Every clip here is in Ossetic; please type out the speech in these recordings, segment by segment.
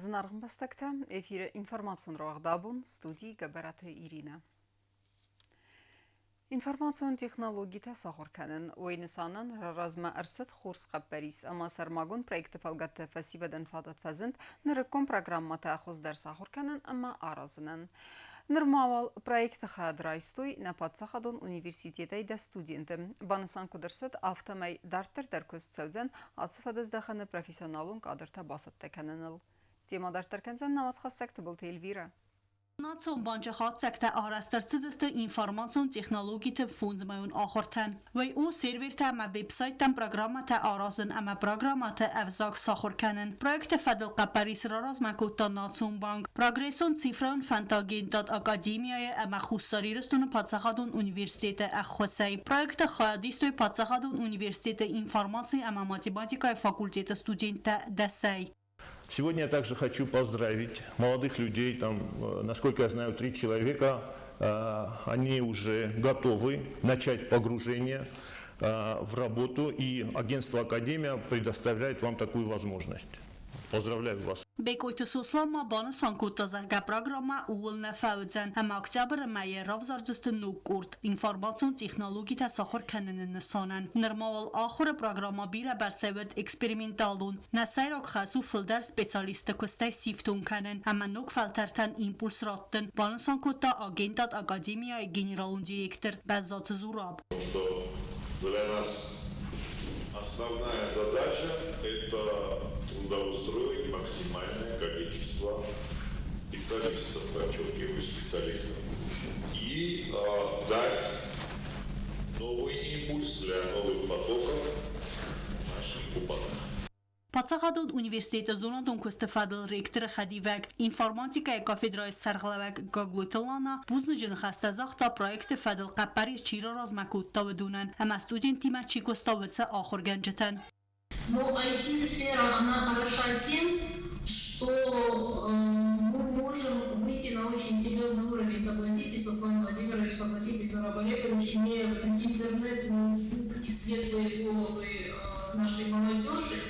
Зынаргъ ӕмбӕстӕгтӕ, эфиры информацион рауагъд абон, студийы Гӕбӕраты Иринӕ. Информацион технологитӕ сахуыр кӕнын, уый нысанӕн размӕ ӕрцыд хорз хъӕппӕрис ӕмӕ сӕрмагонд проекты фӕлгӕтты фӕсивӕдӕн фадат фӕзынд нырыккон программӕтӕ хуыздӕр сахуыр кӕнын ӕмӕ аразынӕн. Нырма уал проекты хайад райстой нӕ паддзахадон университетӕй дӕ студенты. Банысан куыд ӕрцыд, афтӕмӕй дарддӕр дӕр куыст цӕудзӕн ацы фӕдыздӕхӕны профессионалон кадртӕ бацӕттӕ кӕныныл. Темӕ дарддӕр кӕндзӕн нӕуӕдзхӕссӕг Тыбылты Эльвирӕ. Национ банчы хатдзӕгтӕ арӕзт ӕрцыдысты информацион технологиты фондзмӕйон ахуыртӕн. Уый у сервертӕ ӕмӕ веб-сайттӕн программӕтӕ аразын ӕмӕ программӕты ӕвзаг сахуыр кӕнын. Проекты фӕдыл хъӕппӕрис раразмӕ кодта Национ банк, Прогрессон цифрон фӕндты агентад Академияйы ӕмӕ Хуссар Ирыстоны паддзахадон университеты ӕххуысӕй. Проекты хайад истой паддзахадон университеты информаци ӕмӕ математикӕйы факультеты студенттӕ дӕсӕй. Сегодня я также хочу поздравить молодых людей, там, насколько я знаю, три человека, они уже готовы начать погружение в работу, и агентство «Академия» предоставляет вам такую возможность. Поздравляю вас. Бекъойты Сослан ма банысан кодта, зӕгъгӕ, программӕ ууыл нӕ фӕуыдзӕн, ӕмӕ октябры мӕйы равзардзысты ног къорд информацион технологитӕ сахуыр кӕныны нысанӕн. Нырма уал ахуыры программӕ бирӕбӕрцӕй уыд эксперименталон. Нӕ сӕйраг хӕс у фылдӕр специалистты куыстӕй сифтонг кӕнын ӕмӕ ног фӕлтӕртӕн импульс раттын, банысан кодта агентад Академияйы генералон директор Бӕззаты Зураб. Что для нас основная задача – это трудоустроить максимальное количество специалистов, подчеркиваю, специалистов, и дать новый импульс для новых потоков наших кубанцев. Паддзахадон университеты зонадон куысты фӕдыл ректоры хӕдивӕг, информатикӕйы кафедрӕйы сӕргълӕууӕг Гаглойты Лана бузныджы ныхӕстӕ загъта проекты фӕдыл хъӕппӕрис чи раразмӕ кодта, уыдонӕн ӕмӕ студенттимӕ чи куыста, уыцы ахуыргӕнджытӕн. Но IT-сфера, она хороша тем, что мы можем выйти на очень серьезный уровень, согласитесь, Руслан Владимирович, согласитесь, Зураб Олегович, имея интернет, ноутбук и светлые головы нашей молодежи,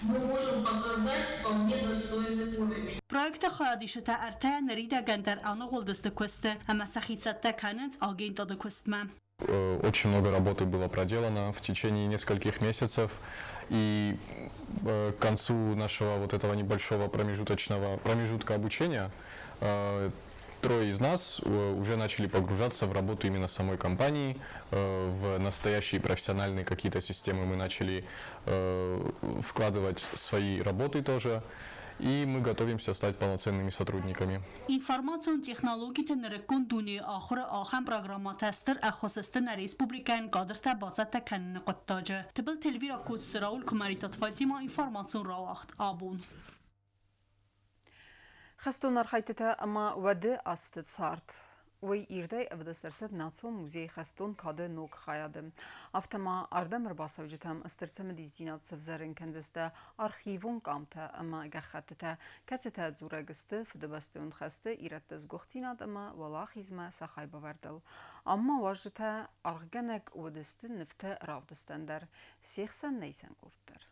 мы можем показать вполне достойный уровень. Проекты хайадисджытӕ ӕртӕ ныридӕгӕн дӕр аныгъуылдысты куысты ӕмӕ сӕхи цӕттӕ кӕнынц агентады куыстмӕ. Очень много работы было проделано в течение нескольких месяцев, и к концу нашего вот этого небольшого промежуточного промежутка обучения трое из нас уже начали погружаться в работу именно самой компании, в настоящие профессиональные какие-то системы мы начали вкладывать свои работы тоже, и мы готовимся стать полноценными сотрудниками. Информацион технологиты нырыккон дунейы ахуыры ахӕм программӕтӕ стыр ӕххуыс сты нӕ республикӕйӕн кадртӕ бацӕттӕ кӕныны хъуыддаджы. Тыбылты Эльвира Коцты Рауль Куымӕридтаты Фатимӕ информацион рауагъд абон. Хӕстон архӕйдтытӕ ӕмӕ уӕды азты цард. Уый ирдӕй ӕвдыст ӕрцыд Национ музейы хӕстон кады ног хайады. Афтӕ ма ардӕм ӕрбацӕуджытӕм стыр цымыдисдзинад сӕвзӕрын кӕндзысты архивон къамтӕ ӕмӕ гӕххӕттытӕ, кӕцытӕ дзурӕг сты Фыдыбӕстӕйон хӕсты ирӕтты сгуыхтдзинад ӕмӕ уӕлахизмӕ сӕ хайбавӕрдыл. Ам ма уазджытӕ аргъгӕнӕг уыдысты нывты равдыстӕн дӕр, се хсӕн нӕй сӕн къорд дӕр.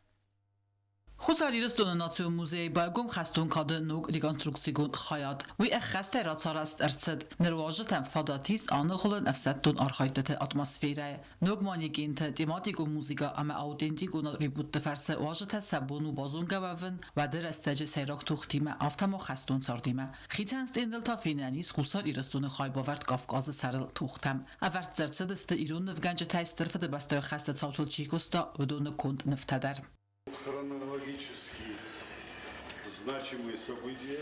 Хуссар Ирыстоны Национ музейы байгом хӕстон кады ног реконструкцигонд хайад. Уый ӕххӕстӕй рацарӕзт ӕрцыд. Ныр уазджытӕн фадат ис аныгъуылын ӕфсӕддон архайдтыты атмосферӕйы. Ног манекенты, тематикон музыкӕ ӕмӕ аутентикон атрибутты фӕрцы уазджытӕ сӕ бон у базонгӕ уӕвын уӕды рӕстӕджы сӕйраг тохтимӕ, афтӕ ма хӕстон цардимӕ. Хицӕн стендыл та фенӕн ис Хуссар Ирыстоны хайбавӕрд Кавказы сӕрыл тохтӕм. Ӕвӕрд дзы ӕрцыдысты ирон нывгӕнджытӕй Стыр Фыдыбӕстӕйы хӕсты цаутыл чи куыста, уыдоны конд нывтӕ дӕр. Хронологически значимые события,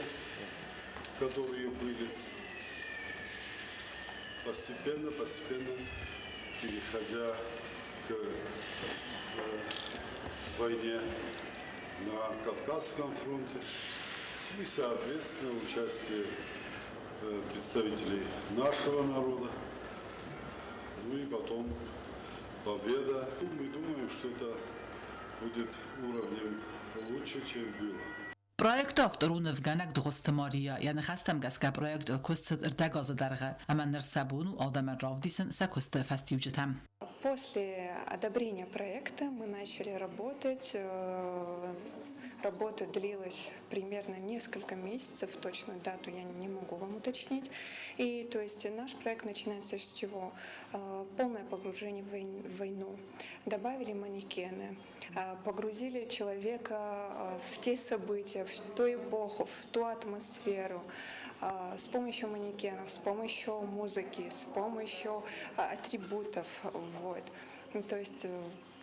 которые были постепенно, постепенно переходя к войне на Кавказском фронте и, соответственно, участие представителей нашего народа, ну и потом победа. Мы думаем, что это будет уровнем лучше, чем было. Проекты автор у нывгӕнӕг Дыгъуызты Мария. Йӕ ныхӕстӕм гӕсгӕ проектыл куыст цыд ӕрдӕг азы дӕргъы, ӕмӕ ныр сӕ бон у адӕмӕн равдисын сӕ куысты фӕстиуджытӕ. После одобрения проекта мы начали работать. Работа длилась примерно несколько месяцев, точную дату я не могу вам уточнить. И то есть наш проект начинается с чего? Полное погружение в войну. Добавили манекены, погрузили человека в те события, в ту эпоху, в ту атмосферу. С помощью манекенов, с помощью музыки, с помощью атрибутов. Вот. То есть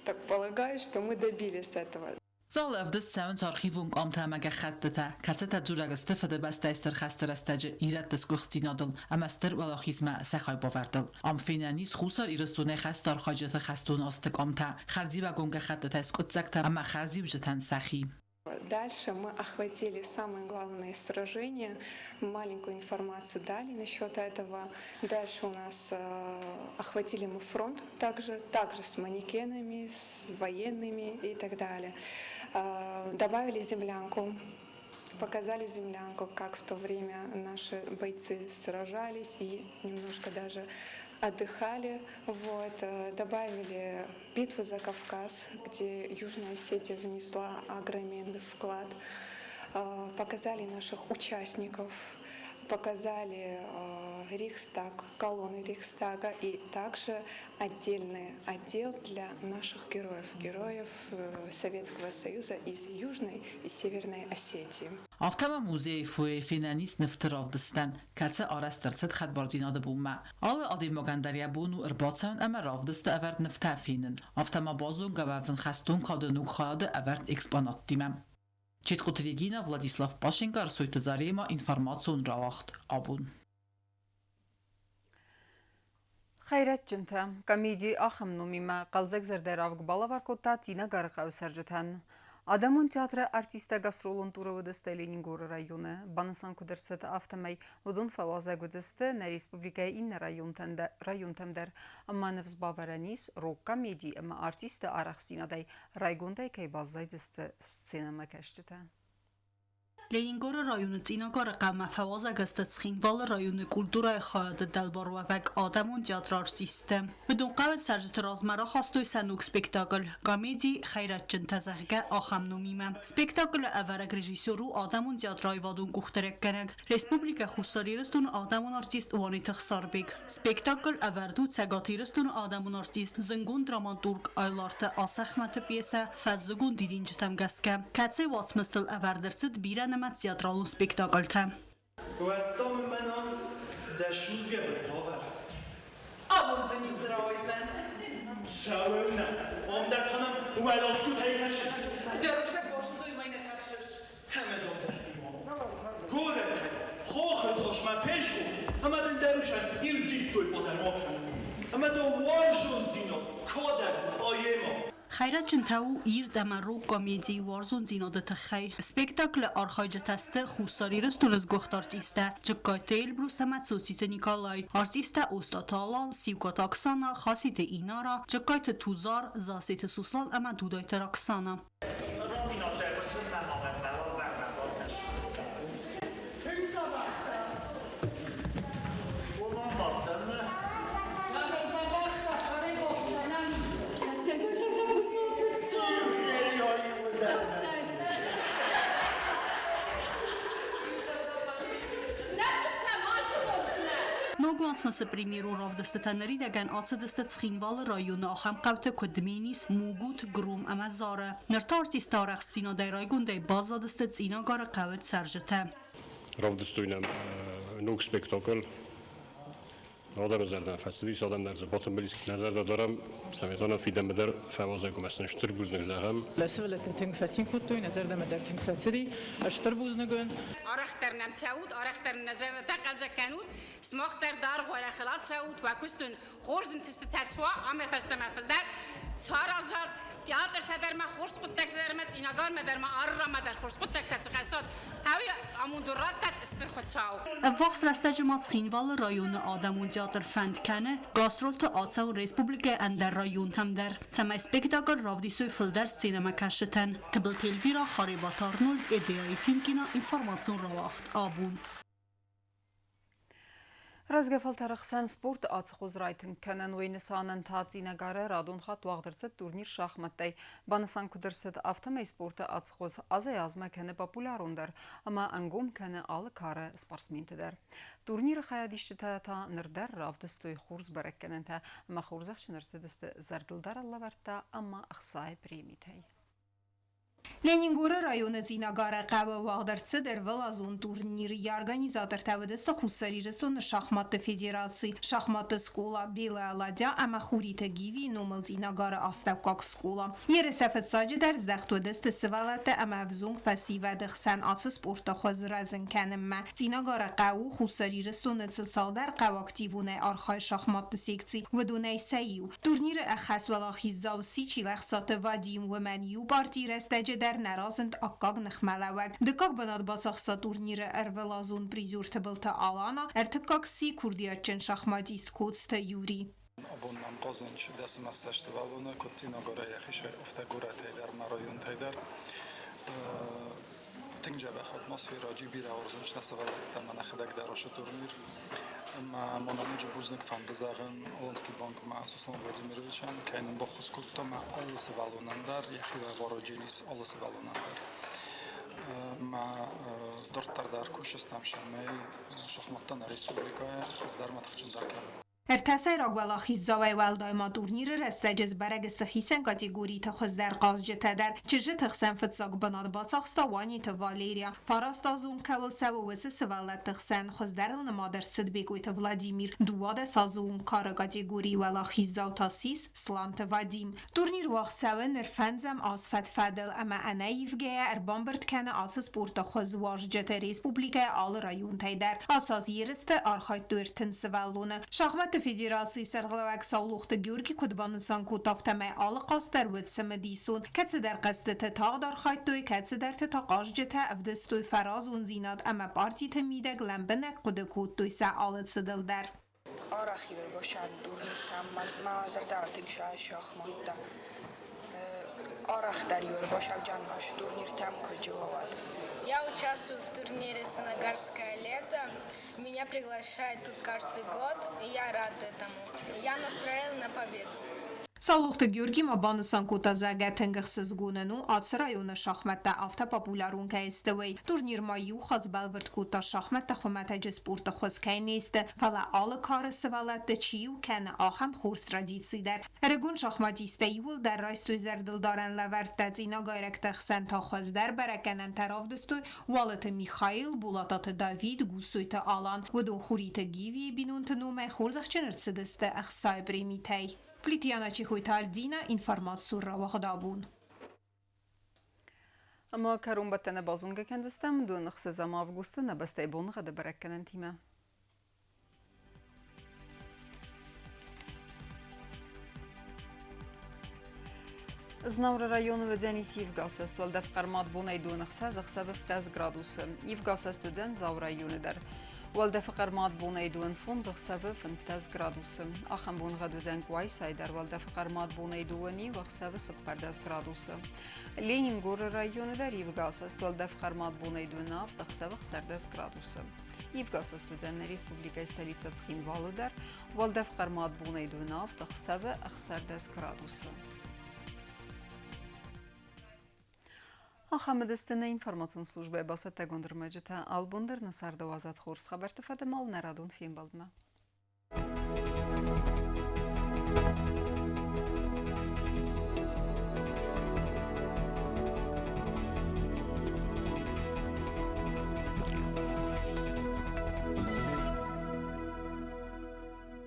так полагаю, что мы добились этого. Залы ӕвдыст цӕуынц архивон къамтӕ ӕмӕ гӕххӕттытӕ, кӕцытӕ дзурӕг сты Фыдыбӕстӕйы Стыр хӕсты рӕстӕджы ирӕтты сгуыхтдзинадыл ӕмӕ стыр уӕлахизмӕ сӕ хайбавӕрдыл. Ам фенӕн ис Хуссар Ирыстонӕй хӕсты архайджыты хӕстон азты къамтӕ, хӕрзиуӕгон гӕххӕттытӕй скъуыддзӕгтӕ ӕмӕ хӕрзиуджытӕн сӕхи. Дальше мы охватили самые главные сражения, маленькую информацию дали насчет этого. Дальше у нас охватили мы фронт также с манекенами, с военными и так далее. Добавили землянку, показали землянку, как в то время наши бойцы сражались и немножко даже отдыхали. Вот. Добавили битву за Кавказ, где Южная Осетия внесла огроменный вклад. Показали наших участников, показали Рейхстаг, колонны Рейхстага и также отдельный отдел для наших героев, героев Советского Союза из Южной и Северной Осетии. Афтӕ ма музейы фойейы фенӕн ис нывты равдыстӕн, кӕцы арӕзт ӕрцыд хӕдбардзинады бонмӕ. Алы адӕймагӕн дӕр йӕ бон у ӕрбацӕуын ӕмӕ равдысты ӕвӕрд нывтӕ фенын, афтӕ ма базонгӕ уӕвын хӕстон кады ног хайады ӕвӕрд экспонаттимӕ. Четхъуты Регина, Владислав Пашенко, Ӕрсойты Зарема, информацион рауагъд абон. Хӕйрӕджджынтӕ. Комеди ахӕм номимӕ хъӕлдзӕг зӕрдӕравг балӕвар кодта Цъинагары хъӕуы цӕрджытӕн. Адӕмон театры артисттӕ гастролон туры уыдысты Ленингоры районы. Банысан куыд ӕрцыд, афтӕмӕй уыдон фӕуазӕг уыдзысты нӕ республикӕйы иннӕ районтӕм дӕр. Ӕмӕ ныфс бавӕрӕн ис, рог комеди ӕмӕ артистты арӕхстдзинадӕй райгондӕй кӕй баззайдзысты сценӕмӕкӕсджытӕ. Ленингоры районы Цъинагары хъӕумӕ фӕуазӕг сты Цхинвалы районы культурӕйы хайады дӕлбаруӕвӕг адӕмон театры артисттӕ. Уыдон хъӕуы цӕрджыты размӕ рахастой сӕ ног спектакль комеди «Хӕйрӕджджынтӕ», зӕгъгӕ, ахӕм номимӕ. Спектаклы ӕвӕрӕг режиссер у адӕмон театры аивадон къухдарӕггӕнӕг, Республикӕ Хуссар Ирыстоны адӕмон артист Уаниты Хсарбег. Спектакль ӕвӕрд у Цӕгат Ирыстоны адӕмон артист, зынгонд драматург Айларты Асӕхмӕты пьесӕ «Фӕззыгон дидинджытӕм» гӕсгӕ, кӕцыйы уацмыстыл ӕвӕрд ӕрцыд бирӕнымӕц театралон спектакльтӕ. Уӕдта мын мӕнӕн дӕ судзгӕ быд бавӕр. Абон дзы ницы рауайдзӕн. Цӕуылнӕ? Ам дӕр та мӕм уӕларвгуытӕй кӕсы. Дӕ рӕстӕг басудзой мӕй нӕ тӕрсыс? Ӕмӕ дам дӕхимӕ горӕтӕй хохы цъусмӕ фезгъор ӕмӕ дын дӕ русӕн иу дидтой къодӕр ма кӕн. Ӕмӕ дӕ уарзондзинад кадӕг поэма. Хӕйрӕджджынтӕ у ирд ӕмӕ рог комедийы уарзондзинады тыххӕй. Спектаклы архайджытӕ сты Хуссар Ирыстоны сгуыхт артисттӕ Джыккайты Эльбрус ӕмӕ Цоциты Николай, артисттӕ Остъаты Алан, Сиукъаты Оксана, Хаситы Инара, Джыккайты Тузар, Засеты Суслан ӕмӕ Дудайты Роксана. Ног уацмысы премьерон равдыстытӕ ныридӕгӕн ацыдысты Цхинвалы районы ахӕм хъӕуты, куыд Дменис, Мугут, Гром ӕмӕ Зара. Ныр та артисттӕ арӕхстдзинадӕй райгондӕй баззадысты Цъинагары хъӕуы цӕрджытӕ. Равдыстой нӕм ног спектакль. Адӕмы зӕрдӕмӕ фӕцыдис, адӕм дӕр дзы батымбыл Нӕ зӕрдӕ дарӕм, цӕмӕй фидӕнмӕ дӕр фӕуазӕг ӕмӕ сын стыр бузныг зӕгъӕм. Сывӕллӕттӕ тынг фӕцин кодтой, нӕ зӕрдӕмӕ дӕр тынг фӕцыди. Стыр бузныг уын. Арӕхдӕр нӕм цӕут, арӕхдӕр нӕ зӕрдӕтӕ хъӕлдзӕг кӕнут, сымах дӕр даргъ уӕрӕхыл ацӕут, уӕ куыст уын хорз ӕнтыстытӕ цуа, ӕмӕ фӕстӕмӕ фылдӕр саразат, театртӕ дӕр ма хорз хъуыддӕгтӕ дӕр ма Цъинагармӕ дӕр ма Аррамӕ дӕр хорз хъуыддӕгтӕ цы хӕссат, хӕуи амонду раттат Стыр Хуыцау. Ӕввахс рӕстӕджы ма Цхинвалы районы адӕмон театр фӕнд кӕны гастролты ацӕуын республикӕйы ӕндӕр районтӕм дӕр, цӕмӕй спектакль равдисой фылдӕр сценӕмӕкӕсджытӕн. Тыбылты Эльвира, Харебаты Арнольд, Эдеайы Фимкина, информацион рауагъд абон. Рӕзгӕ фӕлтӕры хсӕн спорты ацы хуыз райтынг кӕнын, уый нысанӕн та Цъинагары радон хатт уагъд ӕрцыд турнир шахматтӕй. Банысан куыд ӕрцыд, афтӕмӕй спорты ацы хуыз азӕй-азмӕ кӕны популярондӕр ӕмӕ ӕнгом кӕны алы кары спортсменты дӕр. Турниры хайадисджытӕ та ныр дӕр равдыстой хорз бӕрӕггӕнӕнтӕ ӕмӕ хорзӕхджын ӕрцыдысты зӕрдылдарӕн лӕвӕрттӕ ӕмӕ ӕхцайы премитӕй. Ленингоры районы Цъинагары хъӕуы уагъд ӕрцыд ӕрвылазон турнир. Йӕ организатортӕ уыдысты Хуссар Ирыстоны шахматты федераци, шахматты скъола «Белая ладья» ӕмӕ Хуриты Гивийы номыл Цъинагары астӕуккаг скъола. Ерыстӕ фыццаджыдӕр здӕхт уыдысты сывӕллӕттӕ ӕмӕ ӕвзонг фӕсивӕды хсӕн ацы спорты хуыз рӕзын кӕнынмӕ. Цъинагары хъӕу у Хуссар Ирыстоны цы цалдӕр хъӕу активонӕй архайы шахматты секци, уыдонӕй сӕ иу. Турниры ӕххӕст уӕлахиздзау сси Чилӕхсаты Вадим, уымӕн иу партийы рӕстӕджы дӕр нӕ разынд аккаг ныхмӕлӕууӕг. Дыккаг бынат бацахста турниры ӕрвылазон призер Тыбылты Алана, ӕртыккаг сси курдиатджын шахматист Коцты Юрий. Абон нӕм хъазынц дӕсмӕ сывӕллоны, куыд Цъинагорӕй йӕхицӕй, афтӕ горӕтӕй дӕр ӕмӕ районтӕй дӕр. Тынг дзӕбӕх атмосферӕ, бирӕ уарзынц нӕ сывӕллӕттӕ ӕмӕ нӕхӕдӕг дӕр ацы турнир. Ӕмӕ ма нӕ ноджы бузныг фӕнды зӕгъын Олонский банкмӕ Сослан Владимировичӕн, кӕй нын баххуыс кодта ӕмӕ алы сывӕллонӕн дӕр йӕхи лӕвар ис алы сывӕллонӕн дӕр. Ӕмӕ дарддӕр дӕр кусдзыстӕм, цӕмӕй шахматтӕ нӕ республикӕйы хуыздӕрмӕ тыхджындӕр кӕной. Ӕртӕ сӕйраг уӕлахиздзауӕй уӕлдай ма турниры рӕстӕджы сбӕрӕг сты хицӕн категориты хуыздӕр хъазджытӕ дӕр. Чызджыты хсӕн фыццаг бынат бацахста Уаниты Валерия. Фарастазон кӕуыл цӕуы, уыцы сывӕллӕтты хсӕн хуыздӕрыл нымад ӕрцыд Бекъойты Владимир. 12 азы онг кары категорийы уӕлахиздзау та ссис Сланты Вадим. Турнир уагъд цӕуы ныр фӕндзӕм аз фӕд-фӕдыл ӕмӕ ӕнӕивгӕйӕ ӕрбамбырд кӕны ацы спорты хуыз уазджыты республикӕйы алы районтӕй дӕр. Ацы аз ерысты архайдтой 30 сывӕллоны. Шахматты федерацийы сӕргълӕууӕг Саулохты Георги куыд банысан кодта, афтӕмӕй алы хъазт дӕр уыд цымыдисон. Кӕцыдӕр хъӕзтыты тагъд архайдтой, кӕцыдӕрты та хъазджытӕ ӕвдыстой фӕразондзинад ӕмӕ партиты мидӕг лӕмбынӕг хъуыды кодтой сӕ алы цыдыл дӕр. Арӕх-иу ӕрбасадын турниртӕм, мӕ зӕрдӕмӕ тынг шахматтӕ. Арӕхдӕр-иу ӕрбасауджангас турниртӕм куыд. Я участвую в турнире «Цинагарское лето». Меня приглашают тут каждый год, и я рад этому. Я настроена на победу. Саулохты Георги ма банысан кодта, зӕгъгӕ, тынг ӕхсызгонӕн у, ацы районы шахмӕттӕ афтӕ популярон кӕй сты, уый. Турнир ма иу хатт сбӕлвырд кодта, шахмӕттӕ хуымӕтӕджы спорты хуыз кӕй не сты, фӕлӕ алы кары сывӕллӕтты чи иу кӕны, ахӕм хорз традици дӕр. Ӕрыгон шахматисттӕ иууылдӕр райстой зӕрдылдарӕн лӕвӕрттӕ, цъинагайрӕгты хсӕн та хуыздӕр бӕрӕггӕнӕнтӕ равдыстой Уалыты Михаил, Булататы Давид, Гусойты Алан. Уыдон Хуриты Гивийы бинонты номӕй хорзӕхджын ӕрцыдысты ӕхцайы премитӕй. Плитьяна Чехойты Альдина, информацион рауагъдабон. Ӕмӕ кӕронбӕттӕны базонгӕ кӕндзыстӕм 26 августы нӕ бӕстӕйы боныгъӕды бӕрӕггӕнӕнтимӕ. Знауыры районы уыдзӕнис ивгӕсӕст уӕлдӕф хъӕрмад бонӕй 26 ӕхсӕвы 7 градусы. Ивгӕсӕст уыдзӕн Дзауы районы дӕр. Уӕлдӕфы хъӕрмад бонӕй 25 ӕхсӕвы 15 градусы. Ахӕм боныгъӕд уыдзӕн Къуайсайы дӕр уӕлдӕфы хъӕрмад бонӕй 2 ӕхсӕвы 14 градусы. Ленингоры районы дӕр ивгӕсӕст уӕлдӕф хъӕрмад бонӕй 27 ӕхсӕвы 16 градусы. Ивгӕсӕст уыдзӕн нӕ республикӕйы столицӕ Цхинвалы дӕр уӕлдӕф хъӕрмад бонӕй 27 ӕхсӕвы 16 градусы. Ахӕм уыдысты нӕ информацион службӕйы бацӕттӕгонд ӕрмӕджытӕ. Албон дӕр нӕ царды уадзӕд хорз хабӕртты фӕдыл нӕ радон фембӕлдмӕ.